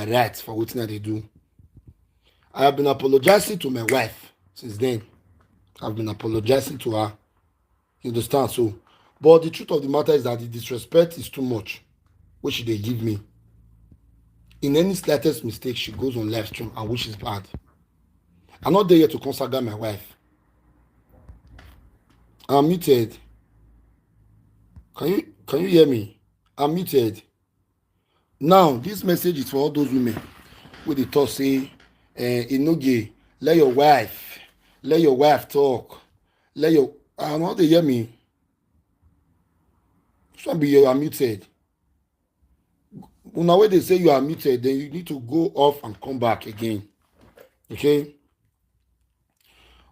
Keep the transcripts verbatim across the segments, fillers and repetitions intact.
right for wetin I dey do. I have been apologizing to my wife since then. I've been apologizing to her. You understand? So, but the truth of the matter is that the disrespect is too much, which she dey give me. In any slightest mistake, she goes on live stream, and which is bad. I'm not there here to come saga my wife. I'm muted. Can you can you hear me? I'm muted. Now, this message is for all those women wey dey talk say, eh, Enoge, let your wife, let your wife talk. Let your I know they hear me. This one be you are muted. Una wey dey say you are muted, then you need to go off and come back again. Okay?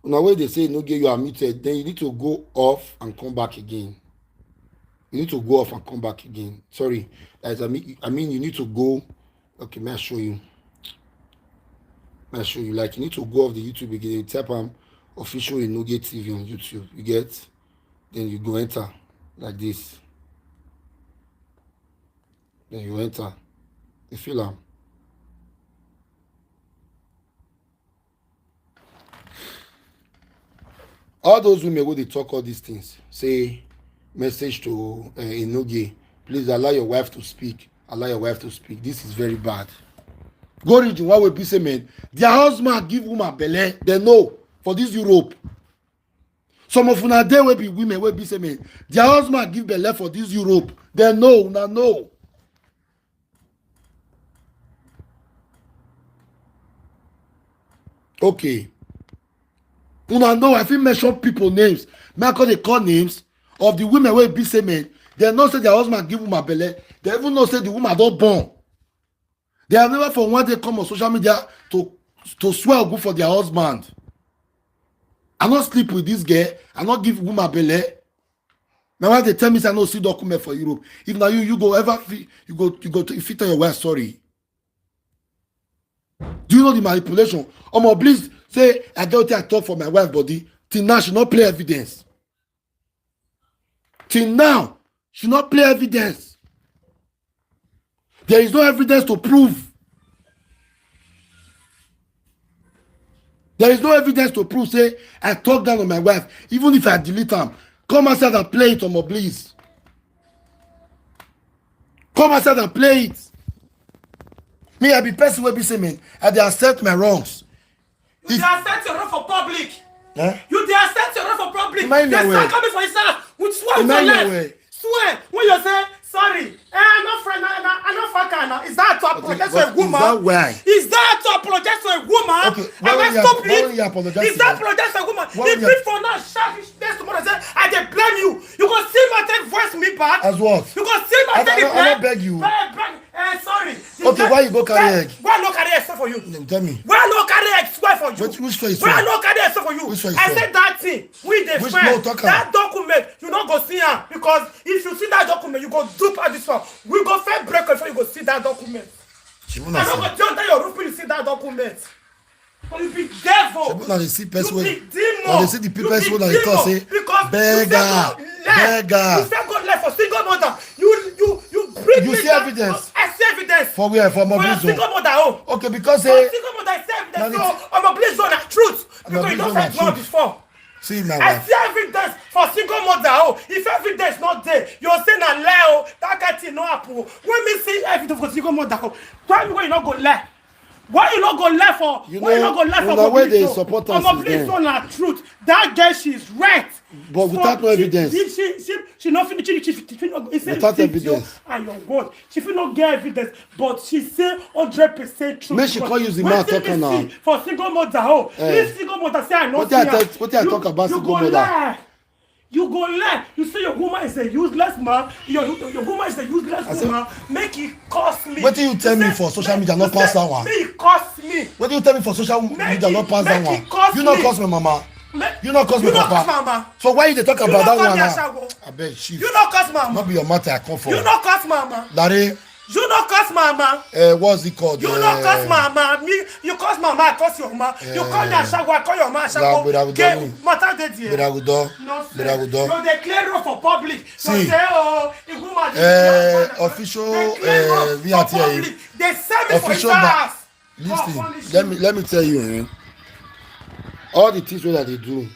Una wey dey say Enoge you are muted, then you need to go off and come back again. You need to go off and come back again. Sorry. That is, I mean, I mean you need to go. Okay, may I show you? May I show you? Like, you need to go off the YouTube again. You type am official Enoge T V on YouTube. You get? Then you go enter like this. Then you enter. You feel am? All those women wey dey talk all these things, say message to uh, Enoge, please allow your wife to speak. Allow your wife to speak. This is very bad. Go region one wey be say men, their husband give woman belle. They know for this Europe. Some of una dey wey be women wey be say men, their husband give belle for this Europe. They know, una know. Okay. Una know I fit mention people names. Make I come dey call names of the women wey be say men. They know say their husband give woman belle. They even know say the woman don born. They have never for one day come on social media to to swear good for their husband. I no sleep with this girl. I no give woman belle. My wife dey tell me say I no see document for Europe. If na you, you go ever fit, you go you go to fit tell your wife sorry. Do you know the manipulation? Omo, please say I get wetin I talk for my wife body. Till now, she no play evidence. Till now, she no play evidence. There is no evidence to prove. There is no evidence to prove say I talk down on my wife. Even if I delete am, come outside and play it, omo, please. Come outside and play it. Me, I be person wey be say, man, I dey accept my wrongs. You dey accept your wrong for public. Eh? You dey accept your wrong for public. Mind your way. Swear with swear with your life. Swear when you say sorry. Eh, I no friend, I no, I no fuck her now. Is that to apologize to a woman? Is that why? Is that to apologize to a woman? Okay, why will you apologize to her? Is that apologize to a woman? If people now shout this tomorrow say I dey blame you, you go see my take voice me back. As what? You go see my take. I no beg you. Eh, sorry. Okay, why you go carry egg? Why no carry egg for you? Tell me. Why no carry egg swear for you? Which swear? Why no carry egg swear for you? Which swear? I said that thing. We dey friend. That document, you no go see am, because if you see that document, you go do pass this one. We go first break before you go see that document. I no go dey under your roof when you see that document. But you be devil. Shebu na dey see person wey, na dey see the people wey na dey talk say beggar, beggar. You fit go left for single mother. You you you bring me down. You see evidence? I see evidence. For where? For Mobile Zone. Single mother, oh. Okay, because say single mother, I see evidence. So Mobile Zone na truth. Because you don fight one before. See my wife. I see evidence for single mother, oh. If evidence not there, you say na lie, oh. That kind thing no happen. When me see evidence for single mother, oh, why you no go lie? Why you no go lie for? Why you no go lie for? Una wey dey support us is there. Omo, please, na truth. That girl, she's right. But without no evidence. She she she she no finish. She she she no. Without evidence. And your word, she fit no get evidence, but she say hundred percent truth. Make she come use the mouth talk now. For single mother, oh, this single mother say I no see her. Wetin I talk about single mother? You go lie. You say your woman is a useless man. Your your woman is a useless woman. Make it cost me. Wetin you tell me for social media no pass that one? Make it cost me. Wetin you tell me for social media no pass that one? You no cause my mama. You no cause my papa. So why you dey talk about that one now? Abeg, chief. You no cause mama. No be your matter I come for. You no cause mama. Larry, You no curse mama. Uh, what's it called? You no curse mama. Me, you curse mama, I curse your mama. You call me ashawo, I call your mama ashawo. Gay matter dey there. Gberagudo. Nonsense. You dey clear road for public. So say, oh, if woman uh, official uh, V R T A. They send me for his house. Listen, let me let me tell you, eh? All the things that they do,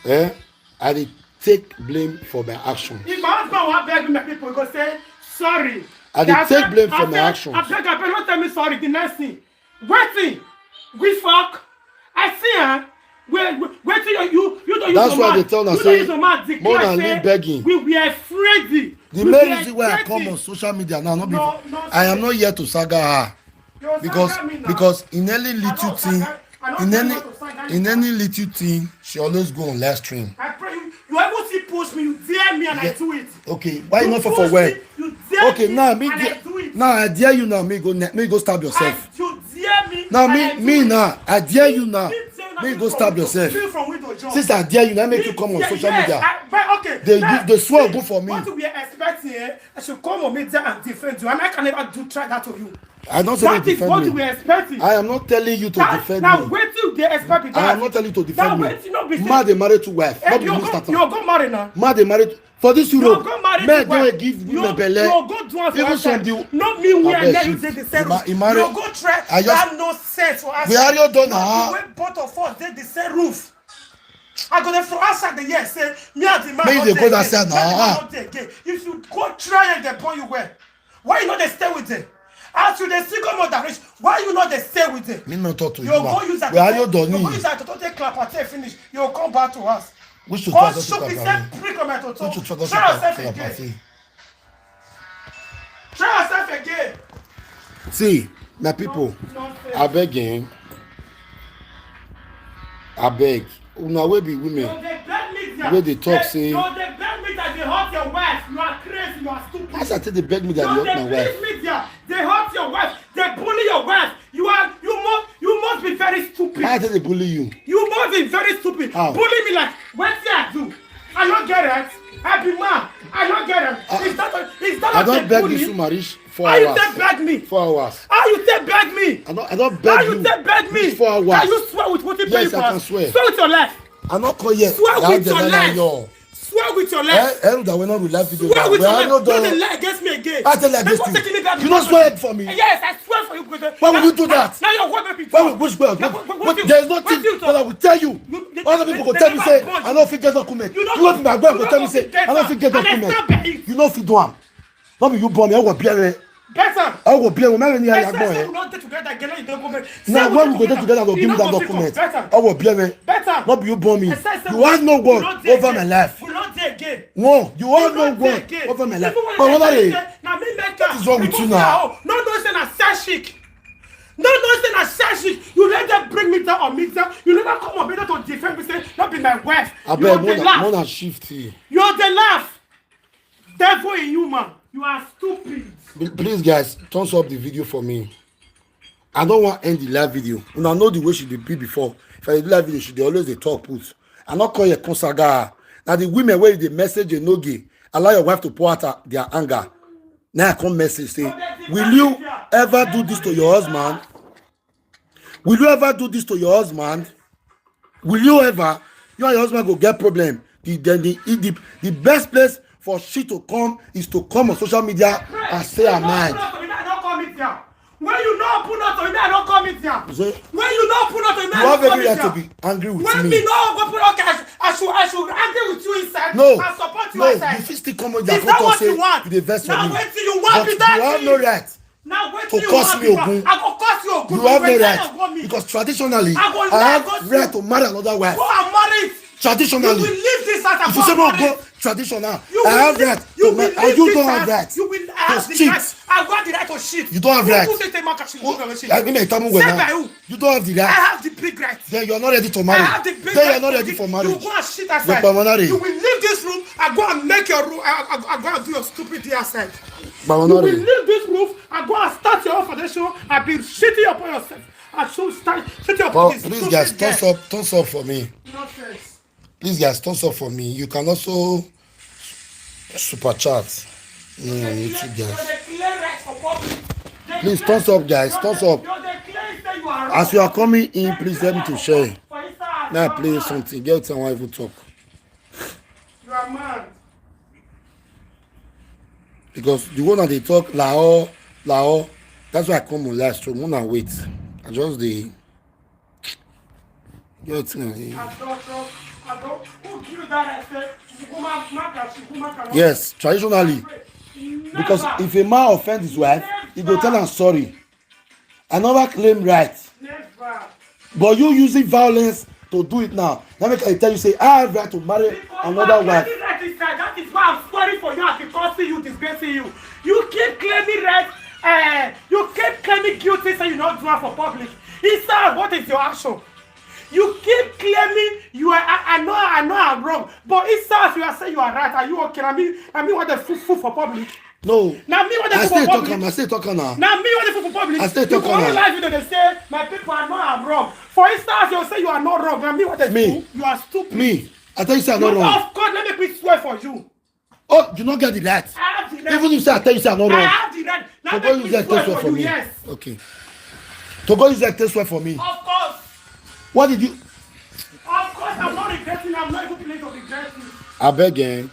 eh? I dey take blame for my action. If my husband wan beg me, my people go say sorry. I dey take blame for my action. Abeg, abeg, no tell me sorry. The next thing, wetin we fuck. I see, eh? Wait, wait, wetin you you you don use That's your why mouth. They tell una You don say use your mouth more declare than say me begging. We were friendly. The We main were reason why I come friendly. on social media now, not be No, for, no, I am sir. Not here to saga her You because saga me now. Because in any I little don't thing, saga- I don't in tell any you to saga me. In any little thing, she always go on live stream. I pray you. You even see push me. You dare me and I Yeah. do it. Okay, why you not fall for Push where? Me, you dare Okay, me now me and dare- I do it. Now I dare you now. Me go ne- me go stab yourself. I, you dare me. Now and me I do me it. Now I dare you now. Me dare Me you go from stab window- yourself. You from window jump. Since I dare you, now make Me you come on dare- social yes, media. I, but okay. They now, give- they swear see, good for me. What we are expecting, eh? I should come on media and defend you, and I can never do try that to you. I don't say That they is what defend we me. Are expecting. I am not telling you to That- defend now me. Wetin you dey expect be that? I am not telling you to defend Now me. Wetin no be say- Ma dey marry to wife. Eh, Not be you you go- start You am. Go marry now. Ma dey marry to- for this Europe. You go marry Men to wife. Don give You- women belle. You go do am for Even outside. some do. No mean we and Abeg, there you she- dey the same Ima- roof. Imari- You go try I just- that nonsense for outside. We are you done Not now. The way both of us dey the same roof. I go dey for outside the year say me and the man. Make No they dey go again. that side now. Make the man Ah. No dey again. If you go try and dey born you well, why you no dey stay with them? As you dey single mother reach, why you no dey stay with them? Me not talk to you. You go use that. We are you done. You go use that to take clap and take finish. You come back to us. Which to Come talk shook to yourself Clap. Pre-comment to Which to talk. talk Try yourself to again. Clap. Try yourself again. See, my people, Nonsense. I beg him. I beg. Una wey be You women. dey beg media. Wey dey talk Dey- say- You dey beg media, dey hurt your wife. You are crazy, you are stupid. As I take the beg me that You you dey hurt my wife. please media, dey hurt your wife, dey bully your wife. You are, you must, you must be very stupid. Why I take dey bully you? You must be very stupid. How? Bully me like, wetin I do? I no get it. I be man. I no get it. I- Is that a, is that I not a don't beg bully? This woman reach four How you hours. Take beg me? Four hours. How you take beg me? I don't. I don't How beg you you. Take beg me? Reach four hours. Can you swear with what you Yes, pay I for? Can swear. Swear with your life. I not call yet. Swear That with the your line life. Yo. Swear with your life. Eh, eh, that we not rely video. Swear with We your are life. not No, done. Dey lie against me again. I tell you Make against one you. Second, You not swear for me. Yes, I swear for you. Brother. Why will you do that? Now your word make me Why talk. will which girl? Now, what- what- what There is you- nothing. What you talk? But I will tell you. You- they- Other they- people go they tell me never say born I you. Don't fit get document. You don't- You not be my girl you go don't Tell me say fit get I don't fit get that. And I document. Stop begging. You not fit do am. No be you born me. I will bear it. Better. I will bear it. Me ni I ya said gbon say eh. We not dey together again. You don't go back. Now Say when we we go dey don't together, go You give me don't that go fit document. Better. I will bear it. Better. No be you born me. I said say You have no word we not dey over my again. Life. We not dey again. No, you have no Not dey word again. Over my life. Even when But they what are say they? Say, "Na me make What am." Is wrong with Because You now? No, no, say na side chick. No, no, say na side chick. You let them bring me down on me. You never come on me to defend me. Say, "Not be my wife." I You beg. dey laugh. Mona shift here. You dey laugh. Devil in human. You are stupid. Please, guys, thumbs up the video for me. I don't want end the live video. Una know the way she dey be before. If I do live video, she dey always dey talk put. I not call you consaga. Now the women where they message a noge, allow your wife to pour out her- their anger. Now I come message say, will you ever do this to your husband? Will you ever do this to your husband? Will you ever? You and your husband go get problem. The then the, the the best place for she to come is to come on social media and say her mind. When you no open up to me, I don't come meet you. Say, When you no open up to me, You have every right to be angry with When me. Me no open up, okay, I should, I should, I should argue with you inside. No, I support you no, outside. You fit still come on Is there that come what say you want? You dey vex for Now me. Wetin you want? But Be you that have thing. No right Now wetin to you curse want? Me ogun. I go curse you ogun. You have no right because traditionally I, I have right to marry another wife. Go and marry. Traditionally, you will leave this house. If you say no, go traditional. You I have right. You will leave this house. You will have the right. I have the right to shit. You don't have right. Who say take my cash? Who say take my cash? You don't have the right. I have the big right. Then you are not ready to marry. I have the big right. Then you are not ready for marriage. You go and shit outside. You will leave this room. I go and make your room. I, I, I go and do your stupid thing outside. You will leave this room. I go and start your own foundation. I be shitting upon yourself. I should start shitting upon this. Please, guys, thumbs up, thumbs up for me. Nonsense. Please, guys, thumbs up for me. You can also super chat. No, no, YouTube, guys. Please, thumbs up, guys, thumbs up. As you are coming in, please help me to share. Now I play something. Get someone even talk. You are mad. Because the one that they talk, lao, lao. That's why I come on live stream. When I wait, I just the get thing. Yes, traditionally, because if a man offend his wife, he go tell am sorry. I never claim right. Never. But you using violence to do it now. Now make I tell you say I have right to marry another wife. That is why I'm sorry for you and because see you disgracing you. You keep claiming right. Uh, you keep claiming guilty, say you not do it for public. Inside, what is your action? You keep claiming you are. I, I know, I know I'm wrong, but inside you are saying you are right. Are you okay? I mean, I mean, what the fool, fool for public? No. Now me what the I fool still for talk public. Am, I still talk am now. Now me what the fool for public. I still talk am now. You go on live video, they say my people are not wrong. For instance, you say you are not wrong. Now me what the me. Fool? You are stupid. Me. I tell you say I not wrong. Of course, let me quick swear for you. Oh, you not get the right. I have the right. Even if say I tell you say I not wrong. I have the right. Now to go use that swear for me. Yes. Okay. To go use that swear for me. Of course. What did you? Of course, I'm not regretting. I'm not even feeling to regret it. I beg, eh?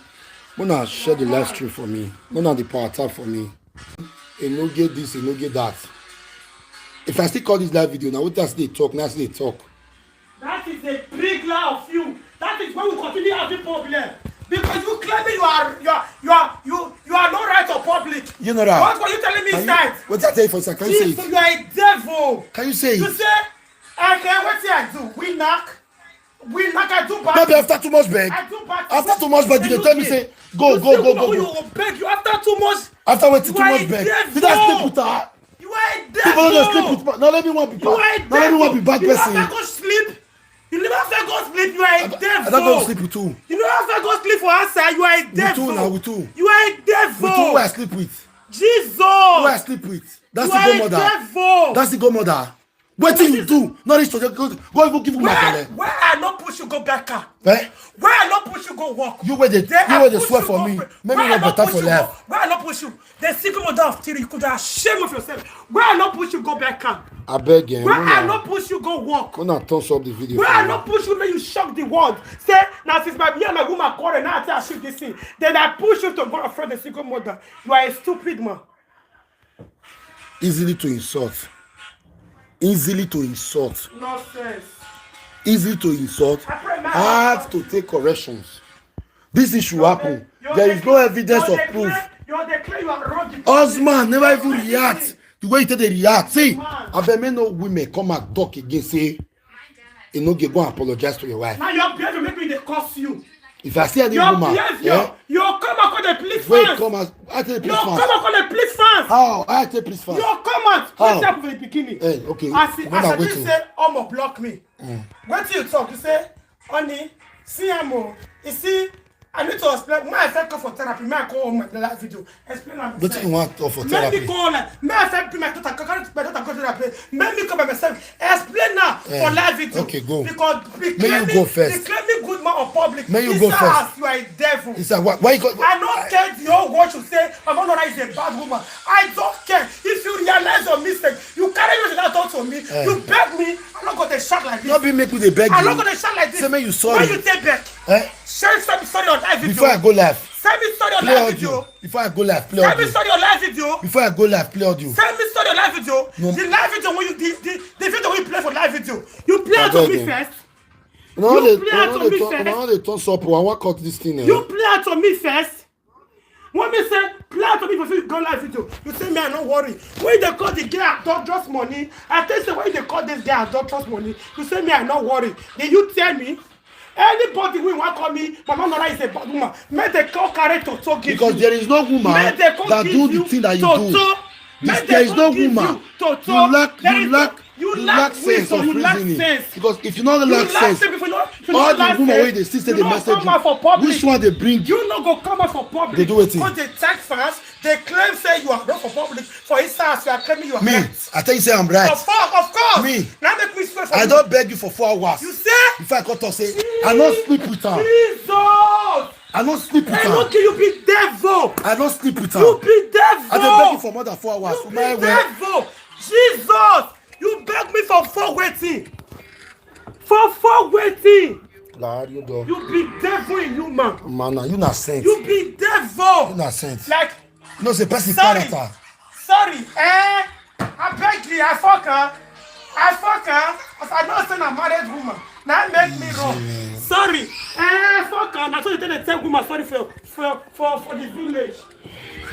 Una share the live stream for me. Una the power tap for me. E no get this, e no get that. If I still call this live video now, what else they talk? Now they talk. That is a big lie of you. That is why we continue having problem. Because you claiming you are you are you are you you are not right for public. You know that. What were you telling me inside? What I tell you for a second? Can you say it? You are a devil. Can you say it? You say I can what I do. We knock. We knock. I do bad. Maybe after too much beg. I do bad. After too much beg, you tell me say go go go go go. You beg you after too much. After waiting too much beg. Did I sleep with her? You are a devil. People don't sleep with. Now let me one be bad. You are a devil. Now let me one be bad person. You never go sleep. You never go sleep. You are a devil. I don't go sleep with you. You never go sleep for outside. You are a devil. With who now? With who? You are a devil. With who I sleep with? Jesus. Who I sleep with? That's the godmother. You are a devil. That's the godmother. Wetin you do? Not reach to go, go even give you my belle. Where I no push you go back car. Eh? Where I no push you go work. You where they, you where they swear for me. Make me no better for life. Where I no push you. The single mother of three, you could have shame of yourself. Where I no push you go back car. I beg you. Where I no push you go work. When I turn up the video. Where I no push you, make you shock the world. Say now since my me and my woman quarrel, now I tell you this thing. Then I push you to go afraid the single mother. You are a stupid man. Easily to insult. Easily to insult. Nonsense. Easy to insult. Hard to take corrections. This issue happen. There is no evidence of proof. Husband never even react the way you take dey react. See, abeg make no women come and talk again say e no get go and apologize to your wife. Now your behavior make me dey curse you. If I see any woman, your behavior, eh? You come out come dey please fans. Wait, come out. I take please fans. You come out come dey please fans. How? I take please fans. You come out. How? Wetin happen for the beginning? Eh, okay. As I say, omo block me. Mm. Wetin you talk? You say, honey, see am o. You see, I need to explain. My friend come for therapy. May I call on my live video? Explain am. Wetin you want for therapy? Make me call like, may I first bring my daughter, carry my daughter go therapy. Make me come by myself. Explain now for live video. Okay, go. Because may you go first. Claiming good man of public. May you go first. You are a devil. It's like, why, why you go? I don't care the whole world should say Mama Nora is a bad woman. I don't care. If you realize your mistake, you carry me to that talk to me. You beg me. I no go dey shout like this. No be make we dey beg you. I no go dey shout like this. Say make you sorry. Why you take back? Eh? Share, send me story on live video. Before I go live. Send me story on live video. Before I go live, play audio. Send me story on live video. Before I go live, play audio. Send me story on live video. No. The live video when you the, the, the video we play for live video. You play out on me first. No, you play out on me first. No, they turn up. I want cut this thing. Eh? You play out on me first. When me say play out on me for you go live video, you say me I no worry. When they call the girl adulterous money, I tell you say when they call this girl adulterous money, you say me I no worry. Did you tell me? Anybody wey wan call me Mama Nora is a bad woman, make dem come carry toto give you. Because there is no woman that do the thing that you do. There is no woman. You lack, you lack, you lack sense of reasoning. Because if you no lack sense, all the woman wey dey still say the message, which one dey bring? You no go come out for public. They do wetin? Come dey text fans. They claim say you are wrong for public. For instance, you are claiming you are right. Me, I tell you say I'm right. Of course, of course. Me, now make me swear for you. I don't beg you for four hours. You say? Before I come talk say, I no sleep with am. Jesus! I no sleep with Enoki, am. You be devil. I no sleep with You am. Be devil. I dey beg you for more than four hours. You My be way. Devil. Jesus. You beg me for four waiting. For four waiting. Lord, you go. You be devil in human. Man, na you na saint. You be devil. You na saint. Like, No say person Sorry. Character. Sorry. Eh? I beg you. I fuck her. I fuck her. As I know say na married woman. That make me wrong. Sorry. Eh, fuck her. Na so they tell the woman sorry for for for for the village.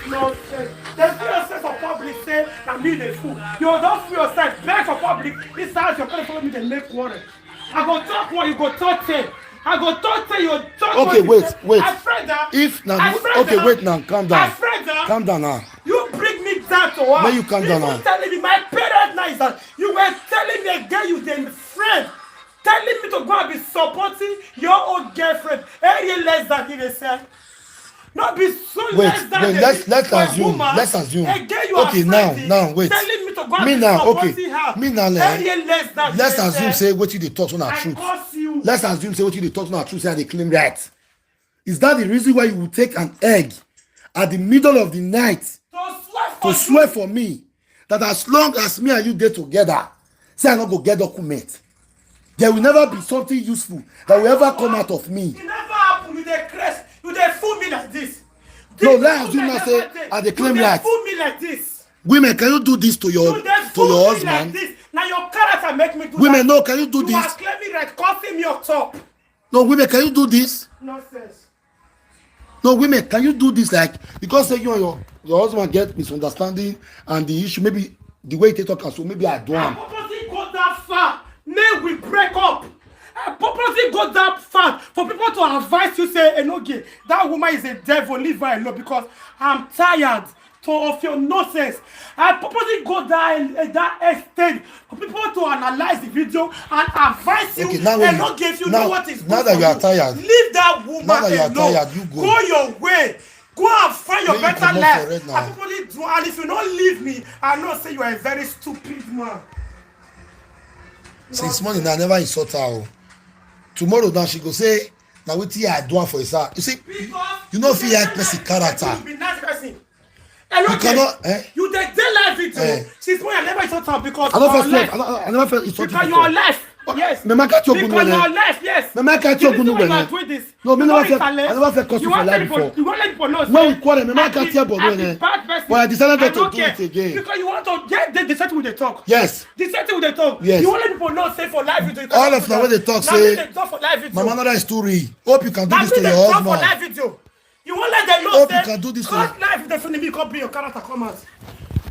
No, eh, they feel yourself for public say na me dey fool. You don't feel yourself beg for public. This house your parents follow me dey make quarrel. I go talk what you go talk say. I go talk say you talk. Okay, what you wait, say. Wait. I friend her. If na I friend okay, her. Wait now, calm down. I friend her. Calm down now. You bring me down to her. May you calm down You now. Telling me my parents now is that you were telling me again you dey friend, telling me to go and be supporting your own girlfriend. Area less than you dey sell. Not be so Wait, less than wait, the let's- let's my assume, Woman. let's assume. Again, you Okay, are now, friending, now, wait. Telling me to go and Me be now, okay. Supporting her. Me now, eh? Area less than Let's you dey assume sell. Say what you dey talk so na I truth. Curse you. Let's assume say what you dey talk so na truth. Say I dey claim right. Is that the reason why you will take an egg at the middle of the night To swear for to swear for me that as long as me and you dey together, say I no go get document. There will never be something useful that will ever come out of me. It never happen. You dey craze. You dey fool me like this. No, This let's fool assume me I like say that. I dey claim You dey right. Fool me like this. Women, can you do this to your You dey to fool your me husband? Like this. Now your character make me do Women, that. No, can you do You this? Are claiming right, causing me on top. No, women, can you do this? Nonsense. No, women, can you do this? Like, because say you and your, your husband get misunderstanding and the issue, maybe the way they talk, so maybe I do I am. Purposely go that far. May we break up. I purposely go that far for people to advise you say, Enoge, that woman is a devil, leave her alone because I'm tired to, of your nonsense. I purposely go that, eh, that extent for people to analyze the video and advise you. Okay, now when you- Enoge, if you now- know what is now good that for you are you, tired, leave that woman now that you are alone. Tired, you go. Go your way. Go and find your Make you better comot life. For red now. I purposely do, and if you don't leave me, I know say you are a very stupid man. Since morning, I never insult her. Oh. Tomorrow now she go say, "Now wetin I do am for is her." You see, Because you know if you help person character. You be nice person. Hello, You cannot, eh? You dey dey live video. Eh. Since when I never insult her because I don't our first life. I, I, I never first insult you Because before. Your life. Yes. Me ma catch you Because good Your one, eh? life, yes. Me ma catch you The good reason why one, you eh? are doing this. No, me You never know feel- it's a I never feel curse you want for life people- before. You want people not When say, we quarrel, me ma I catch be- you body, I be eh? Bad person. But I decided not I to don't do it care. Again. Because you want to get the, the settle with the talk. Yes. The setting with the talk. Yes. You only people know say for life video. All of now wey dey talk Now say, they talk for life video. "Mama, another story. Hope you can do Now this to they your talk for husband." Live video. You won't let them know Hope say, you can do this to cut live video, so me come bring your character come out.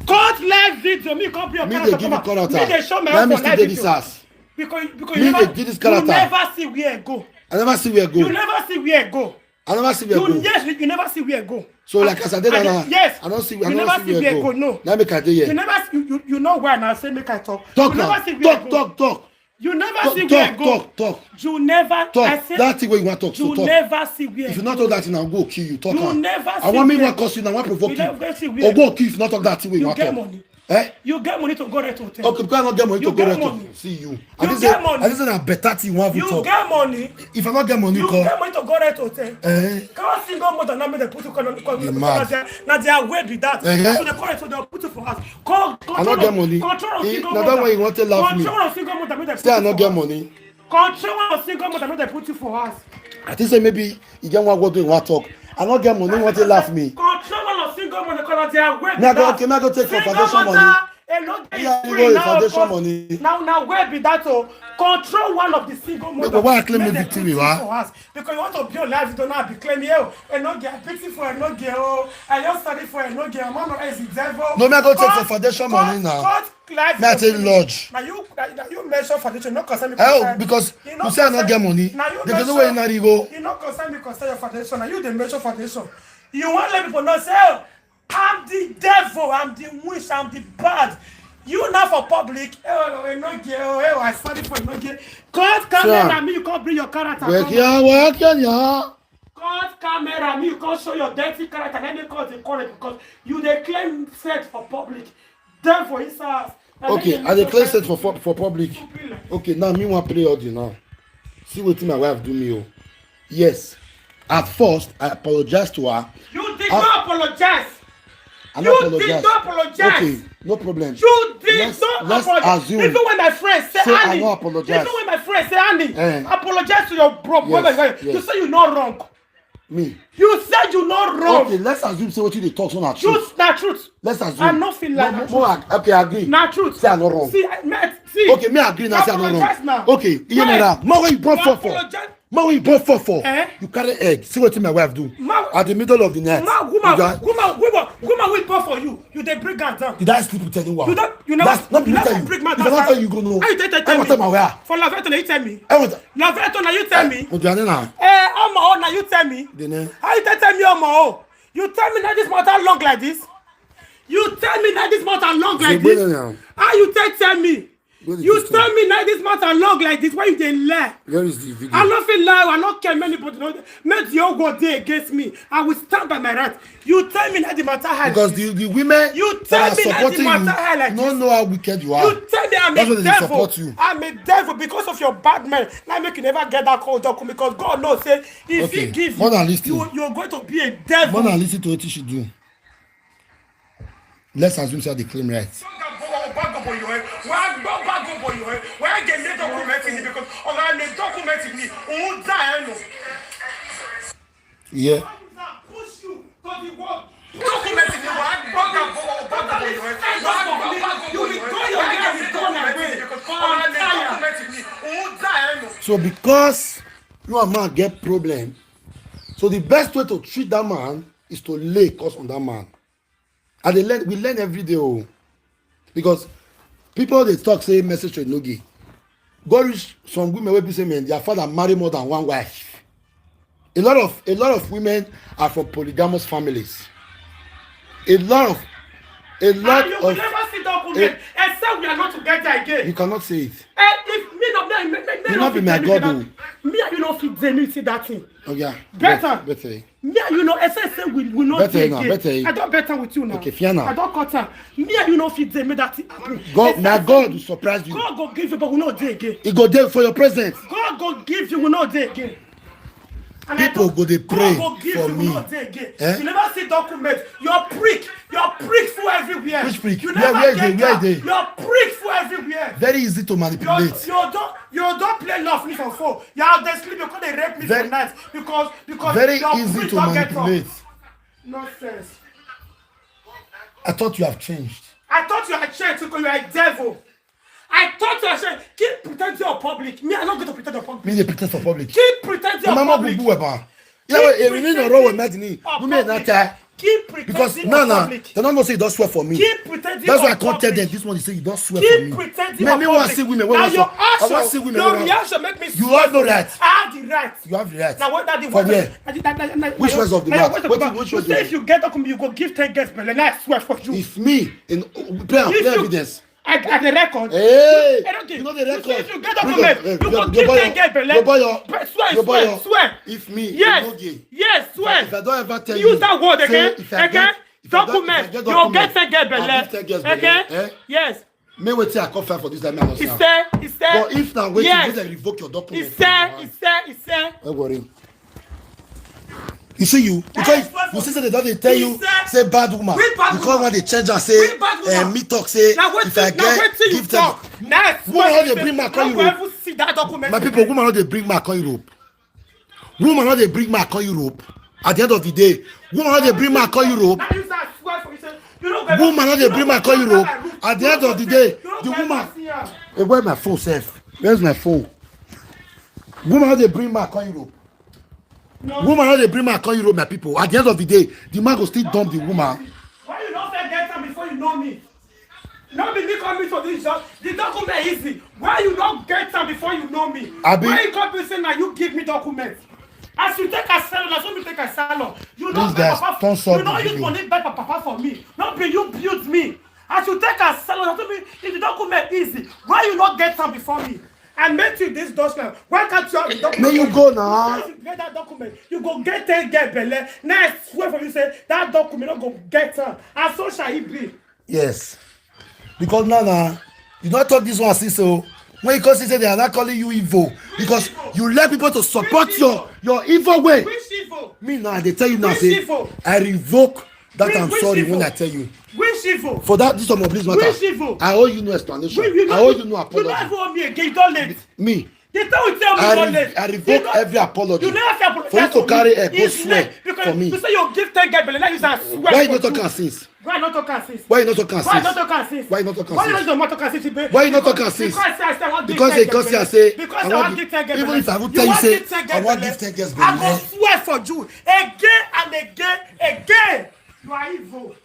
Cut live video, me come bring your Me character dey give come you out. character. Me dey show my Let own me for still live dey this video. House. Because because Me you dey never, give this you character. Never see where I go. I never see where I go. You never see where I go. I never see where I You go. Yes, you never see where I go. So like as I did I now, did- yes. I don't see where I You don't never see see where I where I go. go, no. Now make I dey You here. Never see, you, you, you know why now say make I talk. Talk You never now. See where I Talk, go. Talk, talk. You never Talk, see where I talk, go. Talk, talk. You never. Talk. I say, That thing where you want to talk. You So talk. Never see where. If you not talk that thing, I'll go kill you. Talk. You Am. Never. I See want me where one cause you now. I want provoke you. You. Never see where. Or go kill if you not talk that thing where you You want get talk. Money. Eh? You get money to go rent hotel. Okay, because I not get money You to go get rent money. To see you. You I think say, get money. I think say na better thing you want to You talk. Get money. If I not get money, You call. Get money to go rent hotel. Eh? Can't single mother now make they put you come. You mad. Now they are way be that. Eh? So they call it so they'll put you for house. Call, I not get money. Control of Eh, single na that mother. Way you want to laugh me. Control of single mother make they Say I put you not for get house. Money. Control of single mother make they put you for house. I think say maybe you get one word you want talk. I not get money, you want to laugh me. Control of single mother because they are way. Me I go, okay, me I go take for foundation money. Hello, Yeah, you go foundation money. Now, now where be that? Oh, control one of the single mother. Why I claim me victim, you are? Because you want to be alive, you don't have to claim you. And no get pity for no get. Oh, I just sorry for no get. Man, no is the devil. No, me I go take for foundation money now. Life me I take lodge. Now you, now you measure foundation, no concern me. Oh, because you say I not get money. Now you because no way na rigo. You not concern me, concern your foundation. Now you the measure foundation. You want let people know say, oh, I'm the devil, I'm the witch, I'm the bad. You now for public, oh, no get, oh, I sorry for no get. God come here and me, you come bring your character. Work here, work here, yeah. God camera, me you come show your dirty character. Let me call the call because you dey claim set for public. Then for inside house. Okay, I dey claim set for for public. Okay, now me wan play audio now. See wetin my wife do me o. Yes. At first, I apologized to her. You did I, not apologize. I you did not apologize. Okay, no problem. You did let's, not let's apologize. Assume even when my friends say, say Annie, I no apologize. Even when my friends say, Annie, eh. Apologize to your bro. Yes, yes. You say you not wrong. Me. You said you not wrong. Okay, let's assume say what you dey talk so na truth. Truth, na truth. Let's assume. I no feel like no, no, no, okay, I agree. Na truth. Say I no wrong. See, I, see. Okay, me agree now. Say I no wrong. Now. Okay, you know now. More when you born for for. More when you born for for. Eh? You carry egg. See what my wife do. Ma, at the middle of the night. Ma, woman, woman, woman, woman will born for you. You dey bring am down. Did I sleep with anyone? You don't. You never. That's not you never bring man down. If I don't tell you, go know. How you take tell me? I tell my where. For Laveto, you tell me. I was. Laveto, now you tell me. Ojuani na. Eh, Omo, now you tell me. How you take tell me, Omo? You tell me now this matter long like this. You tell me now this matter long like this. How you take tell me? You tell me now this matter long like this. Why you dey lie? Where is the video? I no fit lie. I no care many, but no, make the whole world dey against me. I will stand by my right. You tell me now the matter high. Because the, the women you tell me now the matter high like no know how wicked you are. You tell me I'm a devil. I'm a devil because of your bad mind. Now make you never get that call document because God knows say if okay. He give you, you, you're going to be a devil. More than listen to what you should do. Let's assume say they claim rights. Yeah. So because you and man get problem, so the best way to treat that man is to lay curse on that man. And they learn, we learn every day, oh, because people they talk say message to Nogi. Go reach some women wey be say men their father marry more than one wife. A lot of a lot of women are from polygamous families. A lot of a lot and you will of never see document a, except we are not together again. You cannot say it. Eh, if me not me, me, me, you not be my God. Oh. Me and you not fit dey me see that thing. Oh yeah. Better. Better. Me and you know, I say say we we not better now, again. Better. I don't better with you now. Okay, fear now. I don't cut her. Me and you know fit dey make that thing happen. God, my God will surprise you. God go give you, but we not dey again. It go dey for your presence. God go give you, we not dey again. And people go dey pray God go give for you, me. We not dey again. Eh? You never see document. Your prick, your prick full everywhere. Which prick? You never where, where get they, where they? Your prick full everywhere. Very easy to manipulate. You, you don't you don't play love me for four. You are dey sleep, you come dey rape me for night because because very easy to manipulate. Nonsense. I thought you have changed. I thought you had changed because you are a devil. I thought you had changed. Keep pretending you're public. Me, I'm not going to pretend you're public. Me, they pretend for public. Keep pretending you're public. Mama, boo, boo, yeah, wait, you know, roll with me. Keep pretending because no, no, they don't know say you don't swear for me. Keep pretending. That's why I can't tell them this one. You say you don't swear for me. Keep pretending. Me, me want see women. When I want see women. Your reaction make me. You have no right. I have the right. You have the right. Now what that the for where? Which was of the mouth? Which was of the mouth? You say if you get up, you go give ten girls belle. I swear for you. If me in play play evidence. I, I the record. Hey, I don't give. You know the record. You say if you get up, you go give ten girls belle. Swear, swear, swear. If me, yes, yes, swear. If I don't ever tell you, use that word again. Again. Document. You get ten girls belle. Okay. Yes. Me wetin I come find for this time, I no say. He said, he said. But if na wetin, yes, make dem revoke your document. He said, he said, he said. No worry. You see you, because you see say they don dey tell you say bad woman. Because when they change and say, eh, me talk say if I get give them. Woman no dey bring man come Europe. My people, woman no dey bring man come Europe. Woman no dey bring man come Europe. At the end of the day, woman no dey bring man come Europe. Woman no dey bring man come Europe. At the end of the day, the woman. Hey, where my phone sef? Where's my phone? Woman no dey bring man come Europe. Woman no dey bring man come Europe, my people. At the end of the day, the man go still dump the woman. Why you no fit get am before you know me? No be me come meet for this job. The document easy. Why you no get am before you know me? Abi. Why you come be say na you give me document? As you take a salon, na so me take a salon. You no buy papa. You no use money buy papa for me. No be you build me. As you take a salon, na so me. If the document easy, why you no get am before me? I met you this document. Why can't you have the document? May you go now. If you get that document, you go get ten girls belle. Now I swear for you say that document no go get am. And so shall it be. Yes. Because now, now, you don't talk this one since so. When you come see say they are not calling you evil because you let people to support your your evil way. Which Me now, I dey tell you now, say I revoke that I'm sorry when I tell you. Which evil? For that, this some of this matter. Which evil? I owe you no explanation. I owe you no apology. You don't owe me again. You don't late. Me. They tell you tell me I, don't late. I revoke every apology. You never say apology for you to carry a go swear for me. You say you give ten girl belle, now you say swear. Why you not talking since? Why not talk am since? Why you not talk am since? Why you not talk am since? Why you not talk am since? Why you not talk am since? Because I say I want give ten girls belle. Because I want give ten girls belle. Even if I will tell you say I want give ten girls belle. I go swear for you again and again, again. You are evil.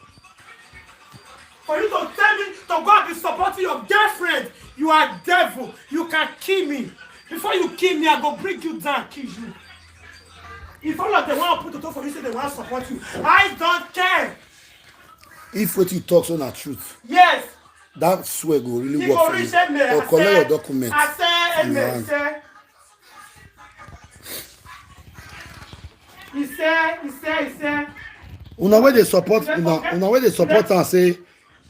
For you to tell me to go and be supporting your girlfriend, you are devil. You can kill me. Before you kill me, I go bring you down, kill you. If all of them want put to for you, say they want support you. I don't care. If what you talk so na truth, yes, that swear go really work for you. Or collect your document. I say amen, sir. He say, he say, he say. Una wey dey support, una una wey dey support am say,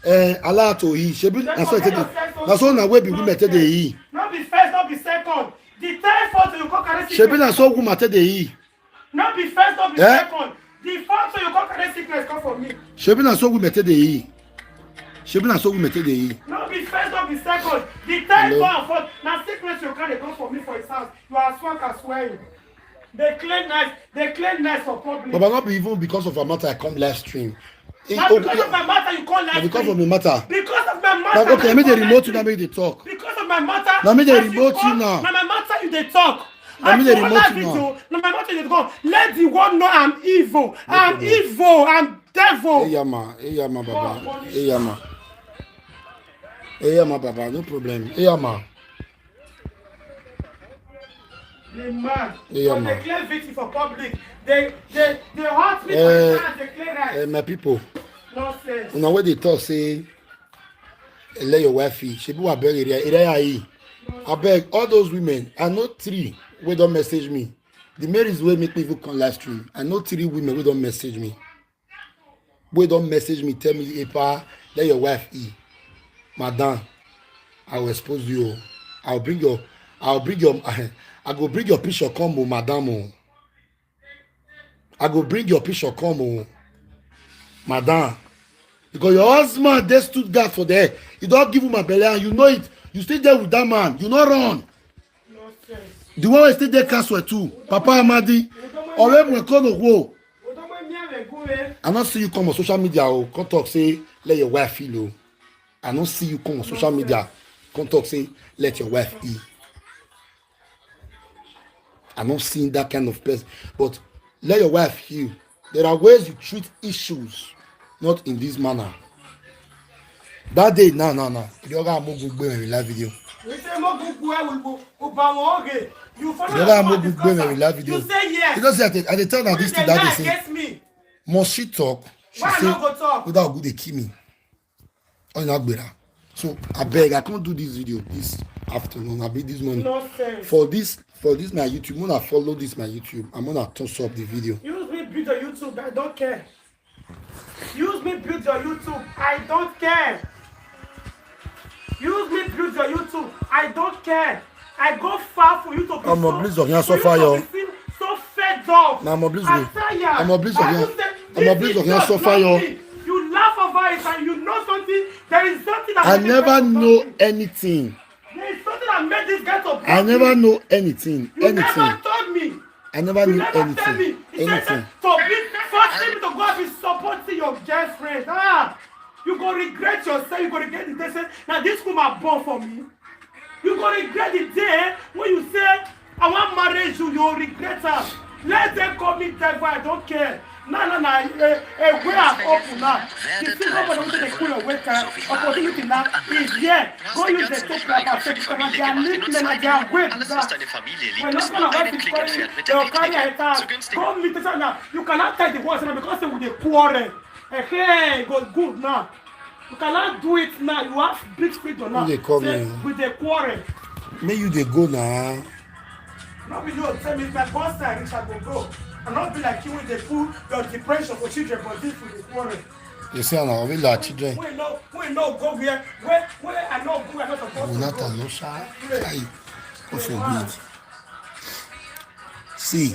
eh, Allah to he. Shebi na so e take dey. Na so una wey be women take dey he. No be first, no be second. The third fault you come carry sickness. Shebi na so woman take dey he. No be first, no be second. The fault you come carry sickness come for me. Shebi na so women take dey he. Shebi na so women take dey he. No be first, no be second. The third one fault na sickness you carry come for me for his house. You are swank and swearing. They claim nice, they claim nice for public. But not be even because of her matter I come live stream. Na because of my matter you come live stream. Because of my matter. Because of my matter. Like, okay, let me the remote you, let me the talk. Because of my matter. Let me the remote you now. Na my matter you dey talk. Let me the remote you now. Na my matter you dey talk. Let the world know I'm evil. I'm evil. I'm devil. Eyama, eyama baba. Eyama. Eyama baba, no problem. Eyama. The man. Yeah, man. They claim victim for public. They they they hurt me for the chance they claim right. Eh, my people. Nonsense. Una wey dey talk say, eh, let your wife eat. Shebi wa beg area area yi. I beg all those women. I know three wey don message me. The main reason wey make me even come live stream. I know three women wey don message me. Wey don message me, tell me, "Epa, let your wife eat." Madam, I will expose you. I'll bring your, I'll bring your, I go bring your picture come, oh, madam, oh. I go bring your picture come, oh, madam. Because your husband dey Stuttgart for there. He don't give you my belly and you know it. You still there with that man. You not run. The one wey still dey castle too, Papa Amadi, Oreb Nwekono Wo. I not see you come on social media or come talk say let your wife feel, oh. I not see you come on social media come talk say let your wife eat. I not seeing that kind of person. But let your wife heal. There are ways you treat issues, not in this manner. That day, no, no, no. You don't got more good in live video. You say more good boy will go. You don't got more good in live video. You say yes. You don't say I dey tell her this thing that day say. Must she talk? She say without good they kill me. Oh, not better. So I beg, I can't do this video this afternoon. I be this morning. Nonsense. For this, for this my YouTube, when I follow this my YouTube, I'm gonna toss up the video. Use me build your YouTube. I don't care. Use me build your YouTube. I don't care. Use me build your YouTube. I don't care. I go far for you to be so, for you to be so fed up. I'm a blizzard. I'm a blizzard. I'm a blizzard. I'm a blizzard. You laugh over it and you know something. There is something that I never know anything. There is something that made this guy to. I never know anything. You never told me. I never knew anything. You never tell me. He said that to be forcing me to go and be supporting your girlfriend. Ah, you go regret yourself. You go regret the day. Say, now this woman born for me. You go regret the day when you say, "I want marriage you," you regret her. Let them call me devil, I don't care. No, no, no, a, a way I open now. The thing nobody want to call your waiter. Opportunity now is here. Go use the top like I said, because they are little and they are way to that. When not gonna work with you, they'll carry a car. Go meet us now. You cannot tell the words now because they will quarrel. Eh, hey, go good now. You cannot do it now. You have big freedom now. They call me. We dey quarrel. May you dey go now. No be you tell me if my boss say I reach, I go go. I not be like you when they put your depression for children, but this we dey quarrel. You see, I'm a real children. We no, we no go where, where, where I no go, I not supposed to go. Jonathan, no sha. Hey, God forbid. See,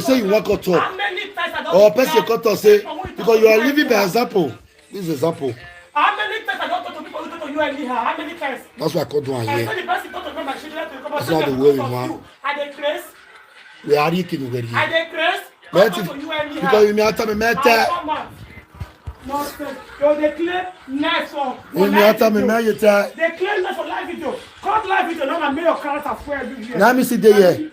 go say you wan come talk. Or person come talk say, because you are living by example. This is example. How many times I don talk to people who talk to you anyhow? How many times? That's why I come do am here. I say the person talk to me, my children to come and say because of you. I dey craze. We are reeking already. I dey craze. Come talk to you anyhow. Because you may tell me, man. Nonsense. You dey claim nice for live video. You may tell me, man, you tell. Dey claim nice for live video. Cut live video now, na make your character full everywhere. Now me sit there.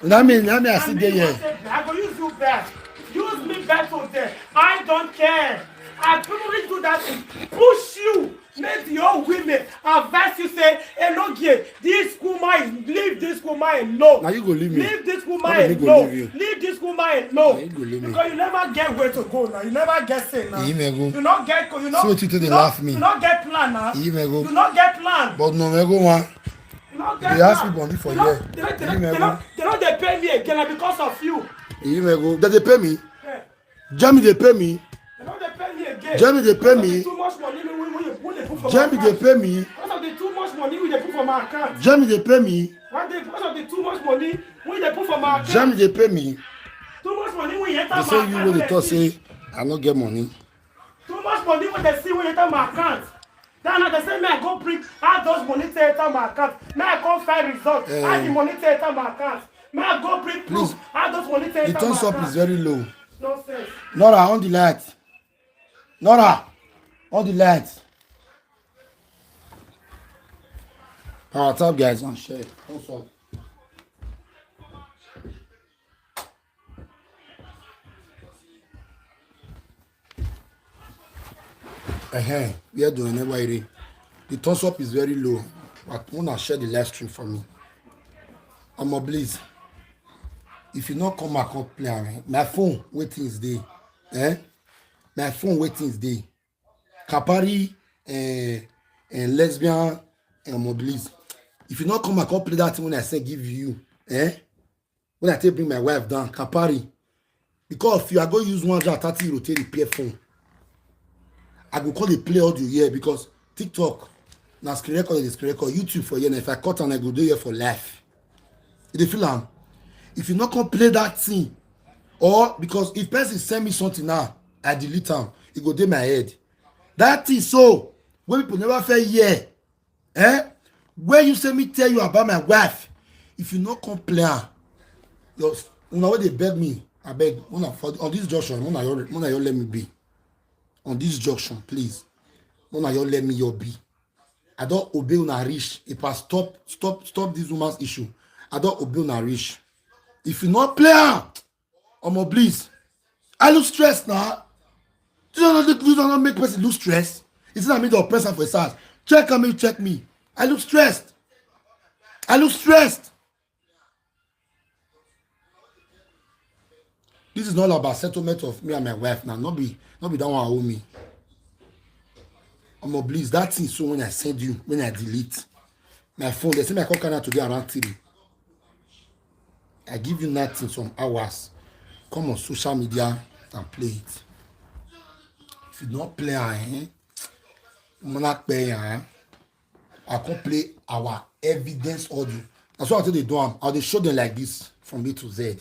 Na me, na me, I sit there. I go use you back. Use me back for there. I don't care. I people will do that thing. Push you. Make the old women advise you say, hey, no, gay. This woman is leave this woman alone. Now you go leave me. Leave this woman alone. Leave this woman alone. Now you go leave me. Because you never get where to go now. You never get say now. You not get you not. So you to laugh me. You not get plan now. You not get plan. But no, me go one. They ask me money for here. They don't dey pay me again na because of you. They dey pay me. Jammy dey pay me. Jammy dey pay me. Jammy dey pay me. Jammy dey pay me. Because of the too much money we dey put for my account. Jammy dey pay me. Because of the too much money we dey put for my account. Jammy dey pay me. Too much money we enter my account. They say you wey dey talk say I no get money. Too much money wey dey see wey enter my account. Then I dey say, may I go bring how those money take enter my account. May I come find result. How the money take enter my account. May I go bring proof how those money take enter my account. The thumbs up is very low. Nonsense. Nora, on the light. Nora, on the light. Power tap, guys, and share. Thumbs up. Uh-huh. We are doing it. The thumbs up is very low. But wanna share the live stream for me. I'm a please. If you not come back up play, my phone waiting is there. Eh? My phone waiting is there. Kapari, eh, eh, lesbian, eh, mobilize. If you not come back up play that thing when I say give you, eh? When I take bring my wife down, Kapari, because if you are going to use one hundred thirty euro to repair phone, I go call the play audio here because TikTok, na screen record, the screen record, YouTube for here. If I cut and I go do here for life. You dey feel am? If you not come play that thing, or because if person send me something now, I delete am. It go dey my head. That thing so, when people never fail here, eh? Where you say me tell you about my wife? If you no come play am, your una wey dey beg me, abeg, una for on this junction, una your una your let me be. On this junction, please, una your let me your be. I don obey una reach. If I stop stop stop this woman's issue, I don obey una reach. If you no play am, omo please. I look stressed now. You don't know you don't know make person look stressed. It's not me the oppressor for his house. Check on me, check me. I look stressed. I look stressed. This is not about settlement of me and my wife now. Not be not be that one owe me. Omo please, that thing so when I send you, when I delete my phone, they say my call Canada today around three. I give you nothing some hours. Come on social media and play it. If you don't play, eh? Mona pay, eh? I can play our evidence audio. That's why I tell they do am. I dey show them like this from A to Z.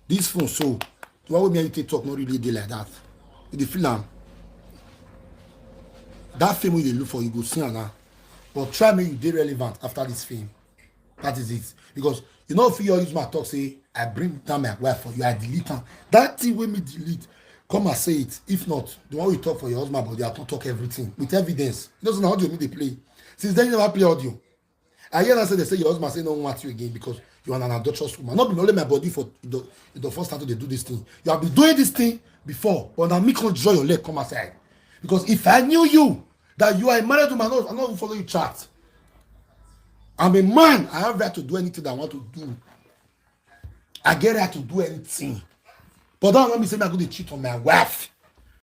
This phone, so the one wey me and you take talk not really dey like that. You dey feel am. That film wey you dey look for, you go see am now. But try make you dey relevant after this film. That is it. Because you know if you use my talk say I bring down my wife for you, I delete am. That thing wey me delete, come and say it. If not, the one wey you talk for your husband body, I come talk everything with evidence. You know say na audio me dey play. Since then you never play audio. I hear that say they say your husband say no want you again because you are an adulterous woman. Not be only my body for the, the first time to dey do this thing. You have been doing this thing before, but now me come draw your leg come outside. Because if I knew you that you are a married woman, I no I no follow you chat. I'm a man. I have right to do anything that I want to do. I get right to do anything. But that one no mean say me I go dey cheat on my wife.